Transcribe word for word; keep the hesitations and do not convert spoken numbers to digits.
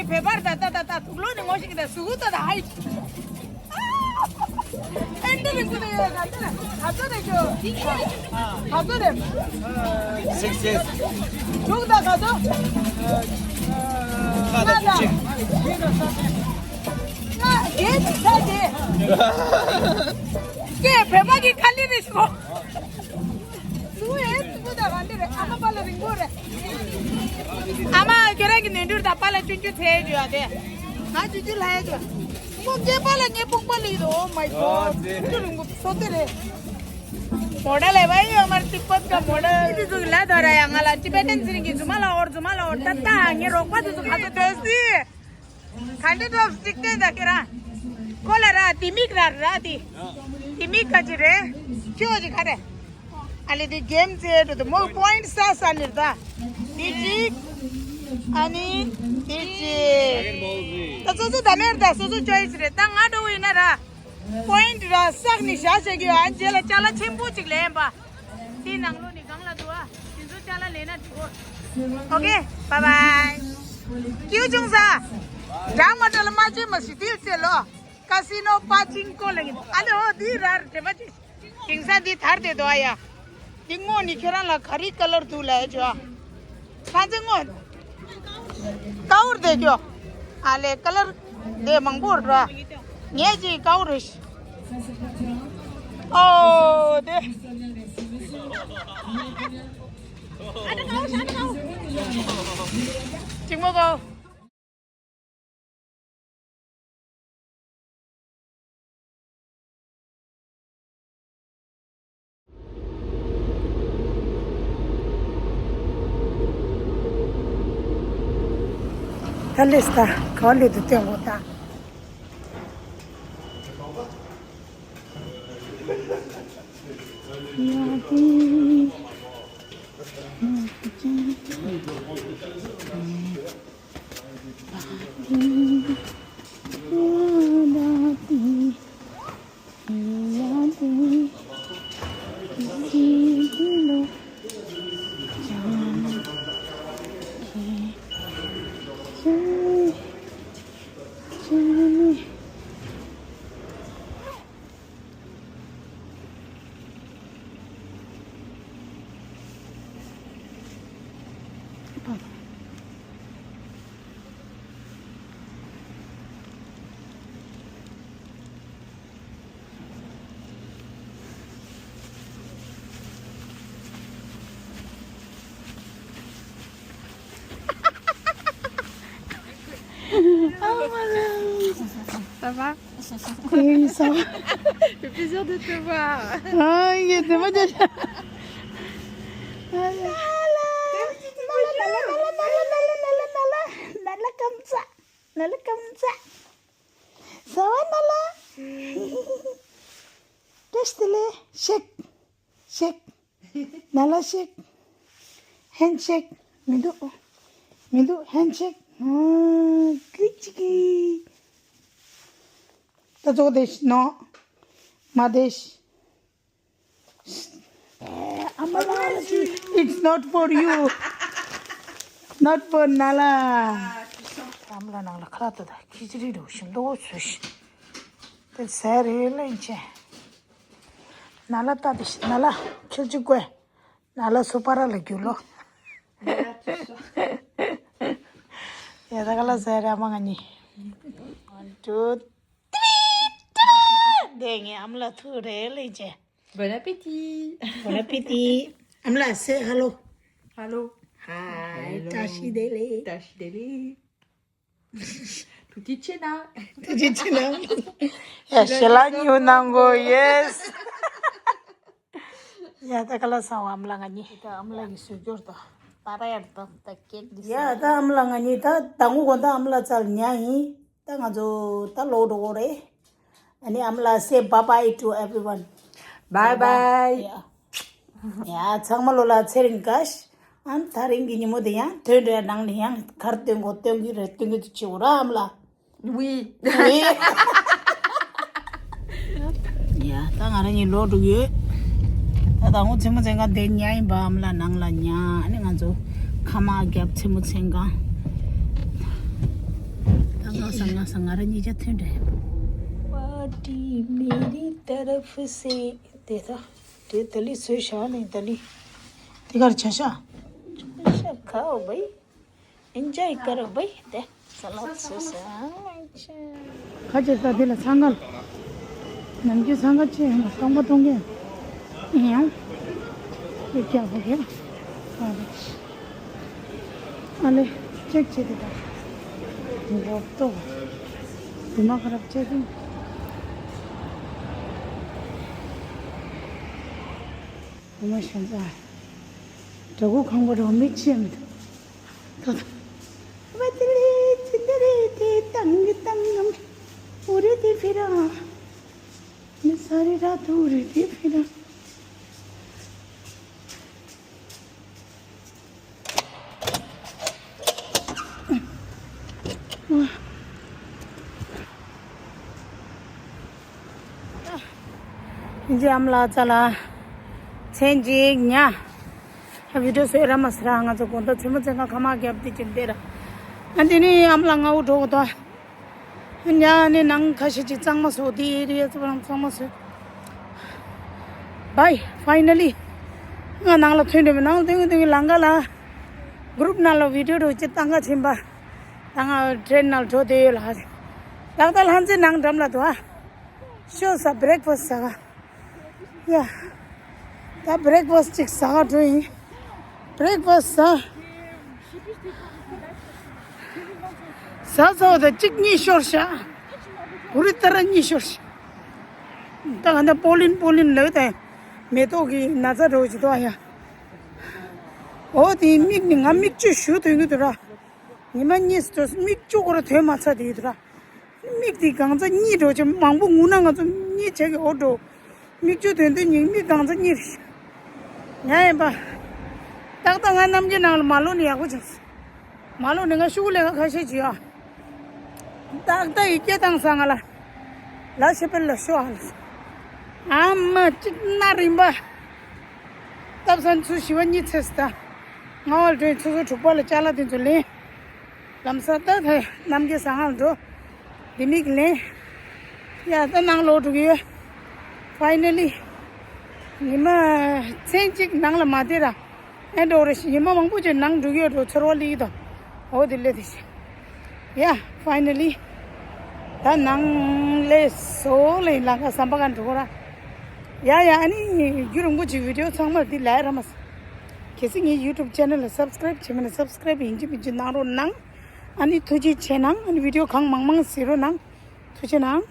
བོད་པར་ད་ད་ད་ད་དུག་ལོག་ནི་ངོ་ཤེས་ཀྱི་ད་ཟུག་ད་ད་ཧའི། ཨེ་འདི་རིང་པོ་ནས་ཡོད་ག་འདི་ལ་ག་ཚོད་རེད་ཁྱོད། ག་ཚོད་རེད། སིག་སིག་ཞུགས་ད་ག་ཚོད། ལྔ་དང་གཅིག་ལྔ་བརྒྱད་ཅིག་ཚར་ཏེ། ཀྱེ་བོད་པ་གི་ཁ་ལི་རེད་ཤོག་སུ་ཨེ་སུ་ད་ག་འདི་རེད། ཨ་མ་པ་ལ་རིང་པོ་རེད། ཨ་མ་ཁྱོད་རང་གི་ནོར་འཁྲུལ་དང་པཱ་ལགས་ཆུང་ཆུང་ཚེ་ཡོད་དེ། ང་ཆུང་ཆུང་ལྷ་ཡ་ཆོ། ཁོ་སྐྱེས་པ་ལ་ངའི་དཔུང་པ་ལ་ཡོད། Oh my god. ཆུང་ཆུང་རིང་པོ་སོ་དེ་རེད། མོ་ཊ་ལས་བ་ཡོད་མར་ཏིག་པ་ཀ་མོ་ཊ་དེ་ཚོ་ལ་དོ་ར་ཡ། ང་ལ་ཊི་བེ་ཊན་ཚིག་གི་རྫུན་མ་ལ་འོར་རྫུན་མ་ལ་འོར་ད་ལྟ་ངའི་རོགས་པ་དེ་ཚོ་ག་ཚོད་དོ་སི། ག་འདྲ་འགྲོ་གཅིག་བསྟན་ད་ཁྱེད་རང་། ཁོ་ལ་ར་དེ་མིག་ར་ར་དེ། དེ་མིག་ག་ཅི་རེད། ཁྱོད་ཅི་ག་རེད། ཨ་ལེ་དེ་གེམ་རྩེ་འགྲོ་དུ་མོ་པོ་ཡིན་ཊི་ས་ས་ནིར་ད། དེ་གཅིག་ཨ་ནི་དེ་གཅིག་ད་སོ་སོ་ད་ནེར་ད་སོ་སོ་ཅོ་ཡིས་རེད། ད་ང་འགྲོ་བ་ཡིན་ན་ར། པོ་ཡིན་ཊི་ར་བསགས་ནི་བཞག་བྱེད་ཀྱི་ཡོད། ཨ་རྗེས་ལ་ཅ་ལག་ཆེན་པོ་ཅིག་ལེན་པ། དེའི་ནང་ལོགས་ནས་སྒང་ལ་འདུག་ཨ། དེ་ཚོ་ཅ་ལག་ལེན་ན་འགྲིག་གོ། ཨོ་ཀེ། བཱའི་བཱའི། ཀིའུ་ཅུང་ས། འདྲ་མ་འདྲ་ལ་མ་ཅི་མ་ཞིག་དེའི་རྩེ་ལོ། ཀ་སི་ནོ་པ་ཅིང་ཀོ་ལ་ཡིན། ཨ་ལེ་ཨོ་དེའི་རར་དྲན་པ་ཅིག་དེང་སང་འདི་དར་དེ་དོ་ཨ་ཡ། འདི་སྔོ་ནི་ཁྱེད་རང་ལ་ག་རེ་ཀ་ལར་འདུག་ལབ་ཡ་ཅོ། ཁ་ཚེ་སྔོ། ཀའུར་དེ་ཀྱོ། ཨ་ལེ་ཀ་ལར་དེ་མང་པོ་ར། ངས་ཅིག་ཀའུར་རེ། ཨོ་དེ། ཅིག་མོ་གོ། ད་ལེས་ད་ག་ལེ་དུ་སྟོན་གོ་ད། Ça va? Oui, ça va. Le plaisir de te voir. Ah, il était pas déjà. Nala, nala, nala, comme ça. Nala, comme ça. Ça va, Nala? Qu'est-ce que c'est? Shake. Shake. Nala shake. Handshake. མི་འདུག་མི་འདུག handshake. ཨ། ཀི་ཅི་ཀི། ད་ཚོགས་དེ་ཤི་ནོ། མ་དེ་ཤི། ཨ་མ་ལ། It's not for you. Not for Nala. ཨ་མ་ལ་ནང་ལ་ཁ་ལག་ཏུ་ད་ཁི་ཅི་རི་རུ་ཤི་མདོག་ཚོས་ཤི། དེ་ཟེར་རེ་ལེན་ཆེ། ན་ལ་ཏ་དེ་ཤི་ན་ལ་ཁྱོད་ཅི་ཀོས། ན་ལ་སུ་པ་ར་ལ་རྒྱུ་ལོ། ཡ་ད་ག་ལ་ཟེར་ར་མ་ང་ནི། One, two, three, ta-da! དེ་ངའི་ཨ་མ་ལ་ཐུག་རེ་ལེན་ཆེ། Bon appétit! Bon appétit! ཨ་མ་ལ་say hello. Hello. Hi. Hello. བཀྲ་ཤིས་བདེ་ལེགས། བཀྲ་ཤིས་བདེ་ལེགས། ཐུགས་རྗེ་ཆེ་ན། ཐུགས་རྗེ་ཆེ་ན། ཡ་ཞེ་ལ་ཉིའུ་ནང་གོ་ཡེས། ཡ་ད་ག་ལ་སང་བ་ཨ་མ་ལ་ང་གཉིས། ད་ཨ་མ་ལ་གི་སུ་སྐྱོར་དང་། ད་ར་ཡར་དང་ད་ཀེག་འདི། ཡ་ད་ཨ་མ་ལ་ང་གཉིས་ད་ད་ངུ་གོ་ད་ཨ་མ་ལ་ཚར་ཉ་ཡིན། ད་ང་ཚོ་ད་ལོག་འགྲོ་གོ་རེད། ཨ་ནི་ཨ་མ་ལ་say bye bye to everyone. Bye bye. ཡ། ཡ་ཚང་མ་ལོ་ལ་ཚེ་རིང་བཀྲ་ཤིས། ཨ་ད་རིང་གི་ཉིན་མོ་དེ་ཡང་དོན་འདྲ་ནང་ནས་ཡང་གར་སྟོན་གོ་སྟོན་གི་རེད། སྟོན་གི་དུ་ཆེ་བོ་ར་ཨ་མ་ལ། Oui. Oui. ཡ་ད་ང་རང་གཉིས་ལོག་འགྲོ་གི་ཡོད། ད་ད་ངོ་མཚན་མོ་མཚན་གང་དེ་ཉ་ཡིན་པ་ཨ་མ་ལ་ནང་ལ་ཉ། ཨ་ནི་ང་ཚོ་ཁ་མ་རྒྱབ་མཚན་མོ་མཚན་གང་། ང་ས་ང་ར་གཉིས་ཆ་ཐོན་འདྲ་ཡིན། पार्टी मेरी तरफ से དེ་ད་དེ་ད་ལི་བཟོས་བཞག་ནས་ད་ལི་དེ་གར་བྱ་ཤ་བྱ་ཤ་ཁའོ་བའི། ཨིན་ཇོའི་ཀར་བའི་དེ་ས་ལད་བཟོས་ས། ཁ་ཅིག་ད་དེ་ལ་ཚང་ག་ལ་ནམ་རྒྱུན་ཚང་ག་ཅི་ཡང་སྟོང་པ་སྟོང་གི་ཡང་དེ་རྒྱག་པ་གི་ཨ་ལེ་ཅེག་བྱེད་དེ་ད་འགོག་ཏོ་དུ་མ་ཁ་རབ་བྱེད་དེ་དུ་མ་ཤན་ཙ་དྲ་གུ་ཁང་པ་རོ་མིག་ཅི་ཡང་མི་འདུག་ད་ད་བ་དེ་ལེ་ཅི་འདི་རེད་དེ་ཏང་གི་ཏང་ངམ་འུ་རེ་དེ་ཕི་ར་མི་ས་རི་ར་དུ་རེ་དེ་ཕི་ར། ཨིན་ཇི་ཨམ་ལགས་ཙ་ལ་མཚན་གཅིག་ཉ། ཨ་བི་ཌིའོ་བཟོས་ར་མ་ཟེར་ང་ཚོ་དགོང་དག་མཚན་མོ་མཚན་གང་ཁ་མ་བརྒྱབ་དེ་ཅིག་བསྡད་ར། ཨ་དེ་ནི་ཨམ་ལགས་ང་འུ་འགྲོ་གི་འདུག་ཉ་ནི་ནང་ཁ་ཤས་ཅིག་གཙང་མ་བཟོ་དེ་རི་ཡ་ཚོ་རང་གཙང་མ་བཟོ། བའི་ཕའི་ནལ་ལི་ང་ནང་ལ་ཐོན་འདོད་མེད། ནང་ལ་ཐོན་གི་ཐོན་གི་ལང་ཀ་ལ་གུ་རུབ་ནང་ལ་བི་ཌིའོ་འགྲོ་ཅིག་བཏང་ག་ཕྱིན་པ། ད་ང་ཊེན་ནང་འགྲོ་དེ་ཡོད་ལ། ཏག་ཏག་ལྷ་མཛེས་ནང་འགྲམ་ལ་འདུག་ཨ། ཤོ་ས་བྷི་རེག་ཕ་སི་ཟ་ག་ཡ། ད་བྷི་རེག་ཕ་སི་ཅིག་ཟ་ག་འགྲོ་ཡིན། བྷི་རེག་ཕ་སི་ཟ། ཟ་ཚོ་ད་གཅིག་གཉིས་ཤོར་ཤག་བུ་རི་ཏ་ར་གཉིས་ཤོར་ཤག་ད་ག་ད་པོ་ལིན་པོ་ལིན་ལོས་ད་མེ་ཏོག་གི་ན་ཚ་འགྲོ་ཅིག་ཏོ་ཡ། འོ་དེ་མིག་ནི་ང་མིག་ཆུ་ཞུ་དོན་གི་དུ་ར། ཉི་མ་གཉིས་སུ་མིག་ཆུ་ཁོ་ར་དོན་མ་ཚ་དེ་ཡོད་དུ་ར། མིག་དེ་གང་ཚ་གཉིས་འགྲོ་ཆེ་མང་པོ་ངུ་ན་ང་ཚོ་གཉིས་བྱེད་ཀྱི་འོ་འགྲོ། མིག་ཆུ་དོན་དུ་ཉིན་མིག་གང་ཚ་གཉིས་རེད། ཉ་ཡིན་པ། ཏག་ཏག་ང་རྣམ་རྒྱལ་ནང་ལ་མ་ལོ་ནི་ཡག་པོ་བྱུང་། མ་ལོ་ནི་ང་ཤུགས་ལས་ཀ་ཁ་ཤས་བྱེད་ཨ། ཏག་ཏག་ཡི་སྐད་བཏང་ས་ང་ལ། ལ་ཤེ་པེལ་ལ་ཤོ་ཨ་ལ། ཨ་མ་གཅིག་སྣ་རིམ་པ། སྟབས་སང་ཚུ་བཞི་བ་གཉིས་ཚེས་ད། ང་བར་དོན་ཆུ་ཚོད་དྲུག་པ་ལ་ཅ་ལག་དེ་ཚོ་ལེན། ལམ་སང་ད་ཐེ་རྣམ་རྒྱལ་ཟ་ཁང་འགྲོ། ལྡེ་མིག་ལེན། ཡ་ད་ནང་ལོག་འགྲོ་གི་ཡོད། ཕའི་ནལ་ལི། ཉི་མ་མཚན་གཅིག་ནང་ལ་མ་བསྡད་ར། ཨེ་འགྲོ་རེ་ཞིག་ཉི་མ་མང་པོ་ཅིག་ནང་འགྲོ་གི་ཡོད་འགྲོ་ཚོར་བ་ལི་དང་། འོ་དེ་ལས་དེ་ཞིག་ཡ་ཕའི་ནལ་ལི། ད་ནང་ལས་སོ་ལས་ལང་ཀ་ཟམ་པ་ག་འགྲོ་ར། ཡ་ཡ་ཨ་ནི་རྒྱུན་རིང་པོ་ཅིག་བི་ཌིའོ་ཚང་མར་འདི་ལའིག་ར་མ་ཟེར། གལ་སྲིད་ངའི་ཡུ་ཊུབ་ཆེ་ནལ་ལ་སབ་སི་ཀ་རེབ་བྱས་མེད་ན་སབ་སི་ཀ་རེབ་ཡིན་གཅིག་མིན་གཅིག་གནང་རོགས་གནང་། ཨ་ནི་ཐུགས་རྗེ་ཆེ་གནང་། ཨ་ནི་བི་ཌིའོ་གང་མང་མང་གཟིགས་རོགས་གནང་། ཐུགས་རྗེ་གནང་།